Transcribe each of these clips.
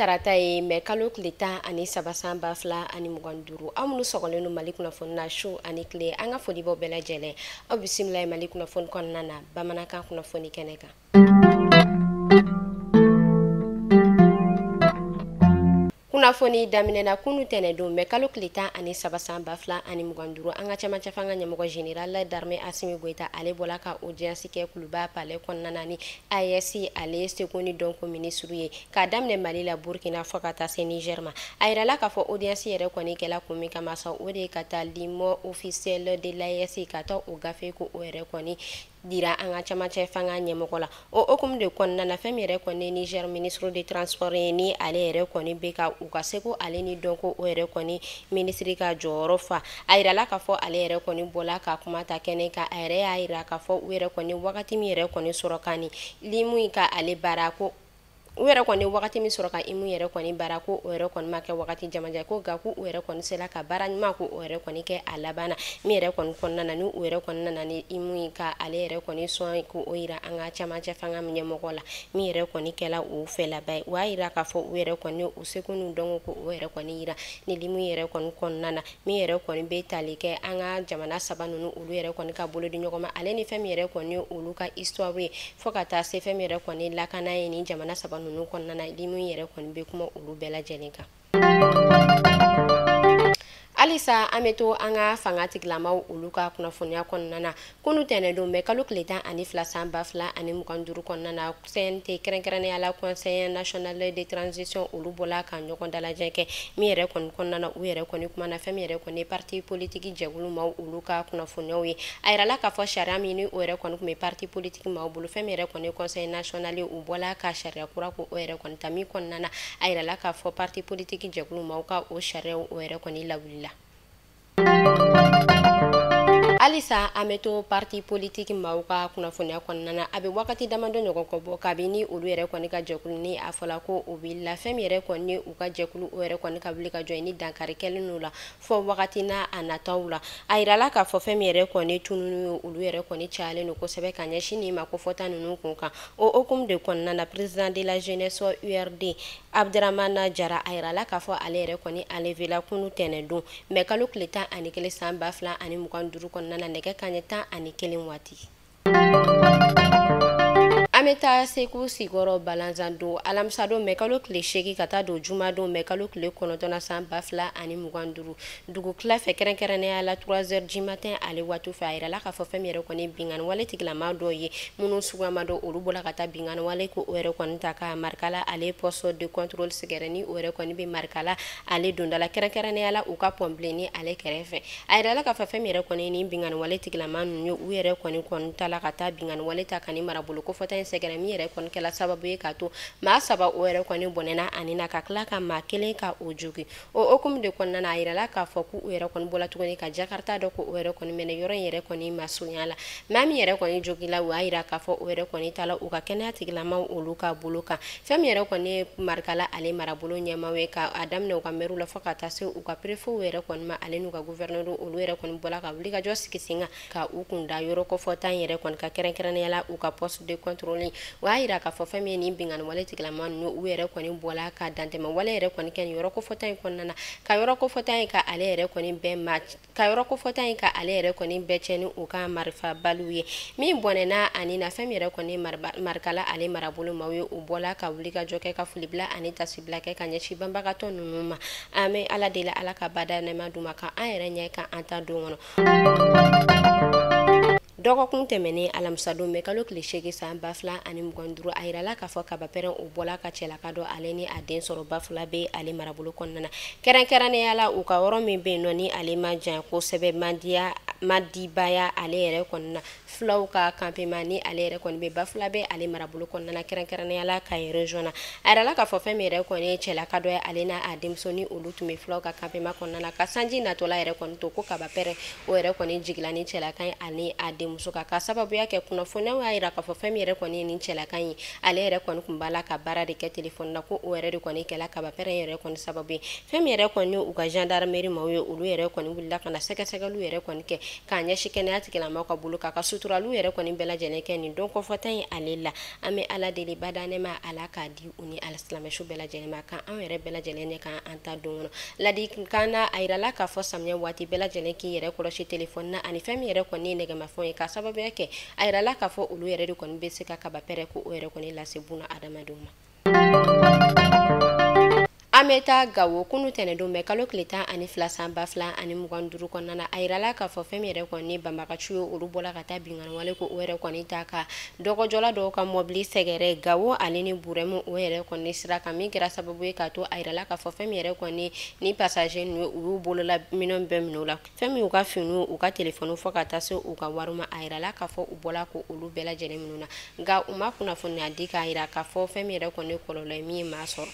Tarata ye mɛ kalo tile 13 san 2025. Aw minnu sɔgɔlen don Mali kunnafoni na su ani tile, an ka foli b'aw bɛɛ lajɛlen. Aw bisimila ye Mali kunnafoni kɔnɔna na bamanankan kunnafoni kɛnɛ kan. Kunnafoni daminɛna kunu tɛnɛdon mɛ kalo tile 13 san 2025. An ka cɛmancɛ fanga ɲɛmɔgɔ général d'armée Assimi Goïta ale bɔla ka audience kɛ Kuluba palais kɔnɔna na ni AES ale seko ni dɔnko minisiri ye k'a daminɛ Mali la, Burkina fo ka taa se Niger ma. A yirala k'a fɔ audience yɛrɛ kɔni kɛla kun min kama sa, o de ye ka taa l'hymne officiel de l'AES ka taa o gafe ko o yɛrɛ kɔni dira an ka cɛmancɛ fanga ɲɛmɔgɔ la. O hukumu de kɔnɔna na, fɛn min yɛrɛ kɔni Niger ministre de transport ye, ni ale yɛrɛ kɔni bɛ ka u ka seko ale ni dɔnko o yɛrɛ kɔni minisiri ka jɔyɔrɔ fa. A yirala k'a fɔ ale yɛrɛ kɔni bɔla ka kuma ta kɛnɛ kan. A yɛrɛ y'a yira k'a fɔ u yɛrɛ kɔni wagati min yɛrɛ kɔni sɔrɔ ka ni limu in ka ale baara, ko u yɛrɛ kɔni wagati min sɔrɔ ka imu yɛrɛ kɔni baara, ko o yɛrɛ kɔni ma kɛ wagati jamajan ko, nka ko u yɛrɛ kɔni sera ka baara ɲuman ko o yɛrɛ kɔni kɛ a laban na. Min yɛrɛ kɔni kɔnɔna na, ni u yɛrɛ kɔni nana ni imu in ka ale yɛrɛ kɔni sɔn ko o yira an ka cɛmancɛ fanga ɲɛmɔgɔ la, min yɛrɛ kɔni kɛla u fɛlaba ye. U y'a yira k'a fɔ u yɛrɛ kɔni u seko n'u dɔnko ko o yɛrɛ kɔni yira ni limu yɛrɛ kɔni kɔnɔna na, min yɛrɛ kɔni bɛ tali kɛ an ka jamana saba ninnu olu yɛrɛ kɔni ka bolo di ɲɔgɔn ma, ale ni fɛn min yɛrɛ kɔni olu ka histoire ye, fo ka taa se fɛn min yɛrɛ kɔni lakana ye ni jamana saba ninnu kɔnɔna na. Limu yɛrɛ kɔni bɛ kuma olu bɛɛ lajɛlen kan. Halisa an bɛ to an ka fanga tigilamaw olu ka kunnafoniya kɔnɔna na. Kunu tɛnɛdon mɛ kalo tile 12 san 2025 kɔnɔna na, CNT, kɛrɛnkɛrɛnnenya la Conseil national de transition, olu bɔla ka ɲɔgɔn dalajɛ kɛ. Min yɛrɛ kɔni kɔnɔna na, u yɛrɛ kɔni kumana fɛn min yɛrɛ kɔni parti politique jɛkulu maaw olu ka kunnafoniyaw ye. A yirala k'a fɔ sariya min ni o yɛrɛ kɔni tun bɛ parti politique maaw bolo, fɛn min yɛrɛ kɔni Conseil national, u bɔla ka sariya kura ko o yɛrɛ kɔni ta. Min kɔnɔna na, a yirala k'a fɔ parti politique jɛkulu maaw ka o sariyaw o yɛrɛ kɔni lawulila. Halisa an bɛ to parti politique maaw ka kunnafoniya kɔnɔna na. A bɛ wagati damadɔ ɲɔgɔn kɔ bɔ kabini olu yɛrɛ kɔni ka jɛkulu ni a fɔla ko o wulila, fɛn min yɛrɛ kɔni u ka jɛkulu o yɛrɛ kɔni ka wuli ka jɔ ni dankari kɛlen n'u la fɔ wagati n'a a nataw la. A yirala k'a fɔ fɛn min yɛrɛ kɔni tununi ye, olu yɛrɛ kɔni cayalen don kosɛbɛ ka ɲɛsin nin ma kofɔta ninnu kun kan. O hukumu de kɔnɔna na, président de la jeunesse URD Abdramane Jara, a yirala k'a fɔ ale yɛrɛ kɔni enlevé la kunu tɛnɛndon mɛ kalo tile 11 san 2025 kɔnɔna na, nɛgɛ kanɲɛ 11 waati. An bɛ taa Segu Sikɔrɔ Balanzan don alamisadon mɛ kalo tile 8 ka taa don jumadon mɛ kalo tile 9 san 2025 dugu tila fɛ, kɛrɛnkɛrɛnnenya la 3 heures du matin ale waati fɛ. A yirala k'a fɔ fɛn min yɛrɛ kɔni binkanni wale tigilama dɔw ye minnu suguya ma dɔn, olu bɔla ka taa binkanni wale ko o yɛrɛ kɔni ta ka Marikala ale poste de contrôle sɛgɛrɛ, ni o yɛrɛ kɔni bɛ Marikala ale donda la, kɛrɛnkɛrɛnnenya la u ka pont bilenni ale kɛrɛfɛ. A yirala k'a fɔ fɛn min yɛrɛ kɔni ni binkanni wale tigilama ninnu ye, u yɛrɛ kɔni ta la ka taa binkanni wale ta ka ni marabolo kofɔta in sɛgɛrɛ, min yɛrɛ kɔni kɛla sababu ye k'a to maa saba o yɛrɛ kɔni bɔnɛna ani na, ka tila ka maa kelen ka o jogi. O hukumu de kɔnɔna na, a yirala k'a fɔ k'u yɛrɛ kɔni bɔla tuguni ka Jakarta dɔ ko o yɛrɛ kɔni minɛ yɔrɔ in yɛrɛ kɔni masurunya la. Maa min yɛrɛ kɔni jogila, u y'a yira k'a fɔ o yɛrɛ kɔni taala u ka kɛnɛya tigilamaw olu ka bolo kan. Fɛn min yɛrɛ kɔni ye Marikala ale marabolo ɲɛmaaw ye, ka a daminɛ u ka mɛriw la fo ka taa se u ka préfetw yɛrɛ kɔni ma, ale n'u ka gouverneur, olu yɛrɛ kɔni bɔla ka wuli ka jɔ sigi sen kan ka u kun da yɔrɔ kofɔta in yɛrɛ kɔni ka, kɛrɛnkɛrɛnnenya la u ka poste de contrôle. O y'a yira k'a fɔ fɛn min ye nin binkanni wale tigilama ninnu, u yɛrɛ kɔni bɔla ka dantɛmɛ wale yɛrɛ kɔni kɛ nin yɔrɔ kofɔta in kɔnɔna na, ka yɔrɔ kofɔta in ka ale yɛrɛ kɔni bɛɛ ma, ka yɔrɔ kofɔta in ka ale yɛrɛ kɔni bɛɛ cɛ ni u ka marifabaliw ye. Min bɔnɛna ani na, fɛn min yɛrɛ kɔni Marikala ale marabolo maaw ye, u bɔla ka wuli ka jɔ kɛ ka folibila ani tasibila kɛ ka ɲɛsin banbagatɔ ninnu ma. An bɛ Ala deli, Ala ka bada nɛɛma d'u ma, ka an yɛrɛ ɲɛ ka an ta don kɔnɔ. Dɔgɔkun tɛmɛnen alamisadon mɛ kalo tile 8 san 2025, a yirala k'a fɔ kabapɛrɛn o bɔla ka cɛlaka dɔ ale ni a den sɔrɔ Bafulabe ale marabolo kɔnɔna na, kɛrɛnkɛrɛnnenya la u ka yɔrɔ min bɛ yen nɔ ni ale ma jan kosɛbɛ Mandiya Madibaya ale yɛrɛ kɔni na, fulaw ka campement ni ale yɛrɛ kɔni bɛ Bafulabe ale marabolo kɔnɔna na, kɛrɛnkɛrɛnnenya la Kayi région na. A yirala k'a fɔ fɛn min yɛrɛ kɔni ye cɛlaka dɔ ye, ale n'a a denmuso olu tun bɛ fulaw ka campement kɔnɔna na, ka sanji natɔla yɛrɛ kɔni to ko kabapɛrɛn o yɛrɛ kɔni jigila ni cɛlaka ye ani a denmuso kan, ka sababuya kɛ kunnafoniyaw y'a yira k'a fɔ fɛn min yɛrɛ kɔni ye nin cɛlaka ye, ale yɛrɛ kɔni tun b'a la ka baara de kɛ telefɔni na, ko o yɛrɛ de kɔni kɛla kabapɛrɛn yɛrɛ kɔni sababu ye. Fɛn min yɛrɛ kɔni u ka gendarmerie maaw ye, olu yɛrɛ kɔni wulila ka na sɛgɛsɛgɛliw yɛrɛ kɔni kɛ. k'a ɲɛsin kɛnɛya tigilamɔgɔw ka bolo k'a ka suturaliw yɛrɛ kɔni bɛɛ lajɛlen kɛ nin don kɔfɔta in ale la. An bɛ Ala deli bada ne ma Ala k'a di u ni alisilamɛsu bɛɛ lajɛlen ma, kan anw yɛrɛ bɛɛ lajɛlen ne kan an ta don kɔnɔ. Ladilikan na, a yirala k'a fɔ samiyɛ waati bɛɛ lajɛlen k'i yɛrɛ kɔlɔsi telefɔni na ani fɛn min yɛrɛ kɔni ye nɛgɛmafɛnw ye, k'a sababuya kɛ a yirala k'a fɔ olu yɛrɛ de kɔni bɛ se ka kaba pɛrɛ ko o yɛrɛ kɔni lase buna adamadenw ma. An bɛ taa Gawo kunu tɛnɛndon mɛ kalo tile 12 san 2025 kɔnɔna na. A yirala k'a fɔ fɛn min yɛrɛ kɔni banbagaciw ye, olu bɔla ka taa binkanni ko o yɛrɛ kɔni ta ka dɔgɔjɔla dɔw ka mɔbili sɛgɛrɛ Gawo ale ni Burɛmu o yɛrɛ kɔni sira kan, min kɛra sababu ye k'a to a yirala k'a fɔ fɛn min yɛrɛ kɔni ni passager ninnu u y'u bolola minɛn bɛɛ minɛ u la, fɛn min u ka finiw, u ka telefɔniw fɔ ka taa se u ka wariw ma. A yirala k'a fɔ u bɔla ko olu bɛɛ lajɛlen minɛ na, nka u ma kunnafoniya di k'a yira k'a fɔ fɛn min yɛrɛ kɔni kɔlɔlɔ ye min ye maa sɔrɔ.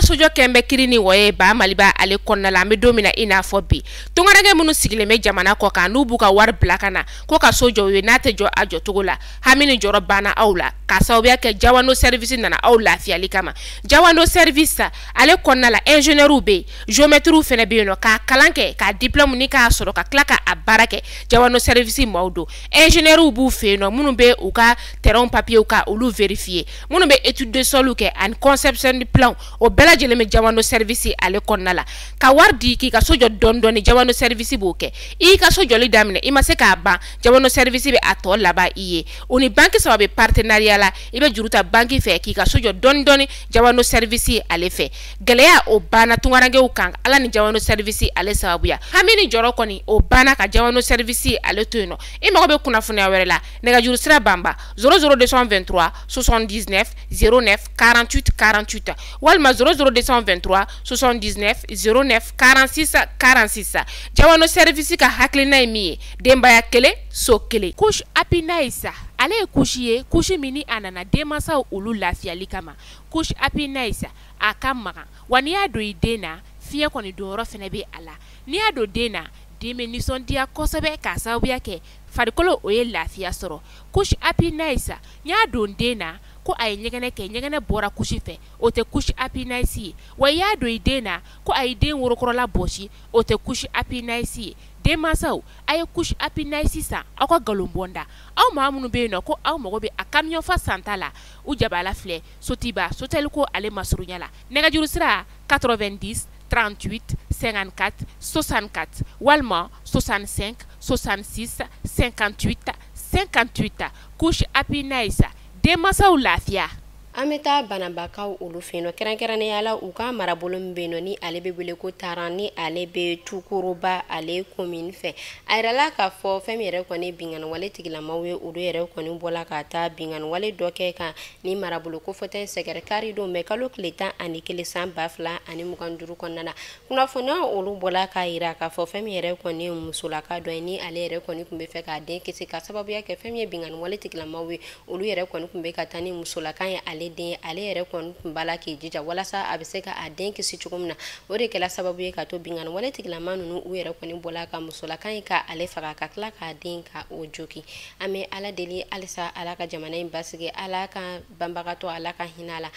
Sojɔ kɛn bɛ kiri ni wɔye ba Maliba ale kɔnɔna la. An bɛ don min na i n'a fɔ bi, tungaranke minnu sigilen bɛ jamana kɔ kan n'u b'u ka wari bila ka na ko ka so jɔ u ye, n'a tɛ jɔ a jɔcogo la, hami ni jɔrɔ banna aw la k'a sababuya kɛ Jawando service nana aw lafiyali kama. Jawando service ale kɔnɔna la, ingénieur bɛ yen, géomètre fana bɛ yen nɔ, k'a kalan kɛ, k'a diplôme ni k'a sɔrɔ ka tila k'a baara kɛ. Jawando service maaw don, ingénieur b'u fɛ yen nɔ minnu bɛ u ka terrain papier ka olu vérifier, minnu bɛ étude de sol kɛ ani conception de plan, o bɛɛ lajɛlen bɛ Jawando service ale kɔnɔna la. Ka wari di k'i ka so jɔ dɔɔni dɔɔni, Jawando service b'o kɛ. I ka so jɔli daminɛ, i ma se k'a ban, Jawando service bɛ a tɔ laban i ye. O ni banque saba bɛ partenariat la, i bɛ juru ta banque fɛ k'i ka so jɔ dɔɔni dɔɔni Jawando service ale fɛ. Gɛlɛya o banna tungarankew kan Ala ni Jawando service ale sababuya. Hami ni jɔrɔ kɔni o banna ka Jawando service ale to yen nɔ. I mago bɛ kunnafoniya wɛrɛ la, nɛgɛjuru sira banba 00223 79 09 48 48 walima 00223 79 09 46 46. Jawando service ka hakilina ye min ye, denbaya kelen so kelen. Couche Happy Nice ale ye couche ye, couche min ni a nana denmansaw olu lafiyali kama. Couche Happy Nice a ka magan, wa n'i y'a don i den na, fiɲɛ kɔni donyɔrɔ fana bɛ a la. N'i y'a don den na, den bɛ nisɔndiya kosɛbɛ k'a sababuya kɛ farikolo o ye lafiya sɔrɔ. Couche Happy Nice n'i y'a don den na ko a ye ɲɛgɛnɛ kɛ, ɲɛgɛnɛ bɔra couche fɛ, o tɛ couche Happy Nice ye. Wa i y'a don i den na ko a ye den worokɔrɔla bɔsi, o tɛ couche Happy Nice ye. Denmansaw a ye couche Happy Nice san aw ka nkalon bɔnda. Aw maa minnu bɛ yen nɔ ko aw mago bɛ a camion fa santa la, u jabala filɛ Sotiba Soteliko ale masurunya la. Nɛgɛjuru sira 90 38 54 64 walima 65 66 58 58. Couche Happy Nice, denmansaw lafiya. An bɛ taa Banabakaw olu fɛ yen nɔ, kɛrɛnkɛrɛnnenya la u ka marabolo min bɛ yen nɔ ni ale bɛ wele ko Taran, ni ale bɛ Tukoroba ale commune fɛ. A yirala k'a fɔ fɛn min yɛrɛ kɔni binkanni wale tigilamaw ye, olu yɛrɛ kɔni bɔla ka taa binkanni wale dɔ kɛ kan ni marabolo kofɔta in sɛgɛrɛ kari don mɛ kalo tile 11 san 2025 kɔnɔna na. Kunnafoniya olu bɔla k'a yira k'a fɔ fɛn min yɛrɛ kɔni musolaka dɔ ye, ni ale yɛrɛ kɔni tun bɛ fɛ k'a den kisi ka sababuya kɛ fɛn min ye binkanni wale tigilamaw ye, olu yɛrɛ kɔni tun bɛ ka taa ni musolaka ye ale den, ale yɛrɛ kɔni tun b'a la k'i jija walasa a bɛ se ka a den kisi cogo min na. O de kɛla sababu ye ka to binkanni wale tigilama ninnu u yɛrɛ kɔni bɔla ka musolaka in ka ale faga ka tila k'a den ka o jogi. An bɛ Ala deli halisa Ala ka jamana in basigi, Ala ka banbagatɔ, Ala ka hinɛ a la.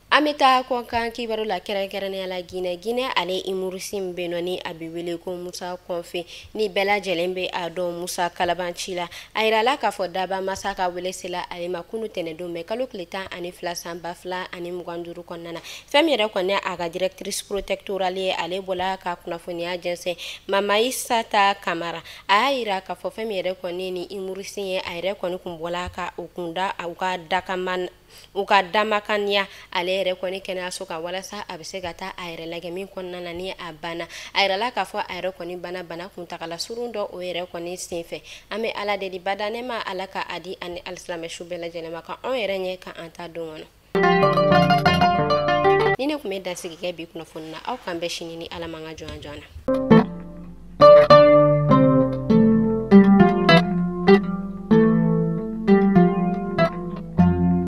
An bɛ taa kɔkan kibaru la, kɛrɛnkɛrɛnnenya la Guinée. Guinée ale humoriste min bɛ yen nɔ ni a bɛ wele ko Musa Kɔnfe, ni bɛɛ lajɛlen bɛ a dɔn Musa Kalabanci la. A yirala k'a fɔ daba masa ka wele sela ale ma kunu tɛnɛndon mɛ kalo tile 12 san 2025 kɔnɔna na. Fɛn min yɛrɛ kɔni a ka directrice protectorale ye, ale bɔla ka kunnafoniya jɛnsɛn Mamayi Sata Kamara. A y'a yira k'a fɔ fɛn min yɛrɛ kɔni ni humoriste ye, a yɛrɛ kɔni kun bɔla ka o kunda u ka dakaman u ka damakaniya ale yɛrɛ kɔni kɛnɛyaso kan walasa a bɛ se ka taa a yɛrɛ lajɛ min kɔnɔna na ni a banna. A yirala k'a fɔ a yɛrɛ kɔni banna bana kuntagala surun dɔ o yɛrɛ kɔni senfɛ. An bɛ Ala deli bada ne ma Ala ka a di ani alisilamɛ su bɛɛ lajɛlen ma, ka anw yɛrɛ ɲɛ ka an ta don kɔnɔ. Ni ne tun bɛ dansigi kɛ bi kunnafoni na, aw k'an bɛn sini ni Ala ma ka jɔn jɔn na.